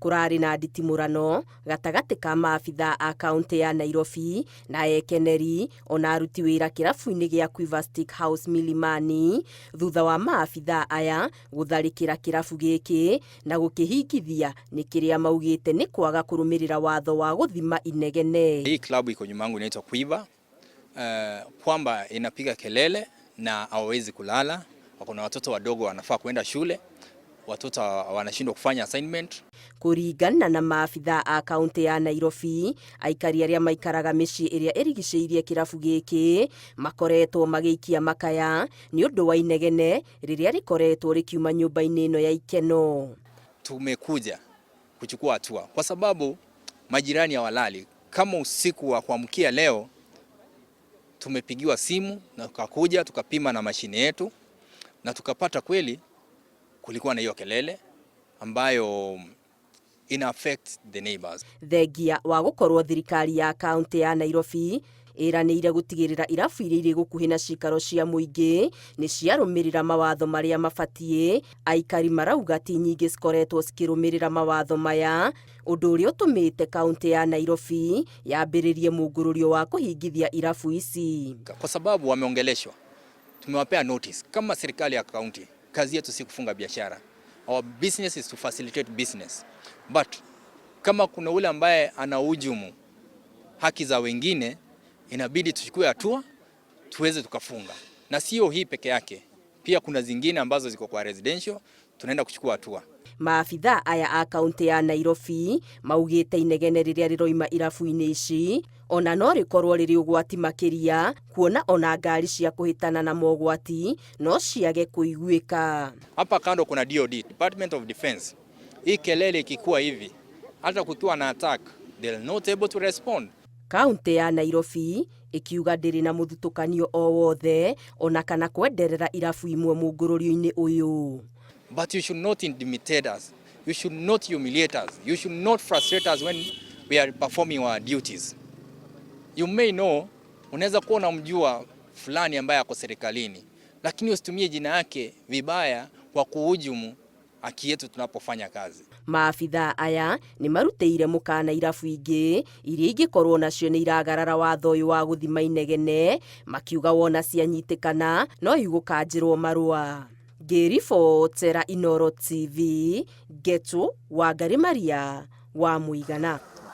Kũrarĩ na nditimũrano gatagatĩ ka maabithaa a kaũntĩ ya Nairobi na ekeneri ona aruti wĩra kĩrabu-inĩ gĩa Quiver Steak House Milimani, thutha wa maabithaa aya gũtharĩkĩra kĩrabu gĩkĩ na gũkĩhingithia nĩ kĩrĩa maugĩte nĩ kwaga kũrũmĩrĩra watho wa gũthima inegene. Hii klabu iko nyuma yangu inaitwa Quiver, kwamba inapiga kelele na hawawezi kulala, wako na watoto wadogo wanafaa kuenda shule, watoto wanashindwa kufanya assignment. Kũringana na maabithaa a kaũntĩ ya Nairobi, aikari arĩa maikaraga mĩciĩ ĩrĩa ĩrigicĩirie kĩrabu gĩkĩ makoretwo magĩikia makaya nĩ ũndũ wa inegene rĩrĩa rĩkoretwo rĩkiuma nyũmba-inĩ ĩno ya ikeno. Tumekuja kuchukua hatua kwa sababu majirani hawalali. Kama usiku wa kuamkia leo tumepigiwa simu na tukakuja tukapima na mashine yetu na tukapata kweli kulikuwa na hiyo kelele ambayo ina affect the neighbors. Thengia wa gũkorwo thirikari ya kaũntĩ ya Nairobi ĩranĩire gũtigĩrĩra irabu iria irĩ gũkuhĩ na cikaro cia mũingĩ nĩ ciarũmĩrĩra mawatho marĩa mabatiĩ, aikari marauga ti nyingĩ cikoretwo cikĩrũmĩrĩra mawatho maya, ũndũ ũrĩa ũtũmĩte kaũntĩ ya Nairobi yambĩrĩrie mũngũrũrio wa kũhingithia irabu ici. Kwa sababu wameongeleshwa, tumewapea notice kama serikali ya kaunti, kazi yetu si kufunga biashara. Our business is to facilitate business. But kama kuna ule ambaye anahujumu haki za wengine, inabidi tuchukue hatua tuweze tukafunga. Na sio hii peke yake, pia kuna zingine ambazo ziko kwa residential, tunaenda kuchukua hatua. Maabithaa aya a kaũntĩ ya Nairobi maugĩte inegene rĩrĩa rĩroima irabu-inĩ ici ona no rĩkorwo rĩrĩ ũgwati makĩria, kuona ona ngari cia kũhĩtana na mogwati no ciage kũiguĩka. Hapa kando kuna DOD, Department of Defense. Hii kelele ikikuwa hivi, hata kukiwa na attack, they're not able to respond. Kaũntĩ ya Nairobi ĩkiuga ndĩrĩ na mũthutũkanio o wothe ona kana kwenderera irabu imwe mũngũrũrio-inĩ ũyũ. But you should not intimidate us. You should not humiliate us. You should not frustrate us when we are performing our duties. You may know, unaweza kuwa unamjua fulani ambaye ako serikalini, lakini usitumie jina yake vibaya kwa kuhujumu haki yetu tunapofanya kazi. Maabithaa aya nĩ marutĩire mũkana irabu ingĩ iria ingĩkorwo nacio nĩ iragarara watho ũyũ wa gũthima inegene, makiuga wona cianyitĩkana no igũkanjĩrwo marũa. Ngĩribotera Inooro TV, Ngetu Wangari Maria wa Mũigana.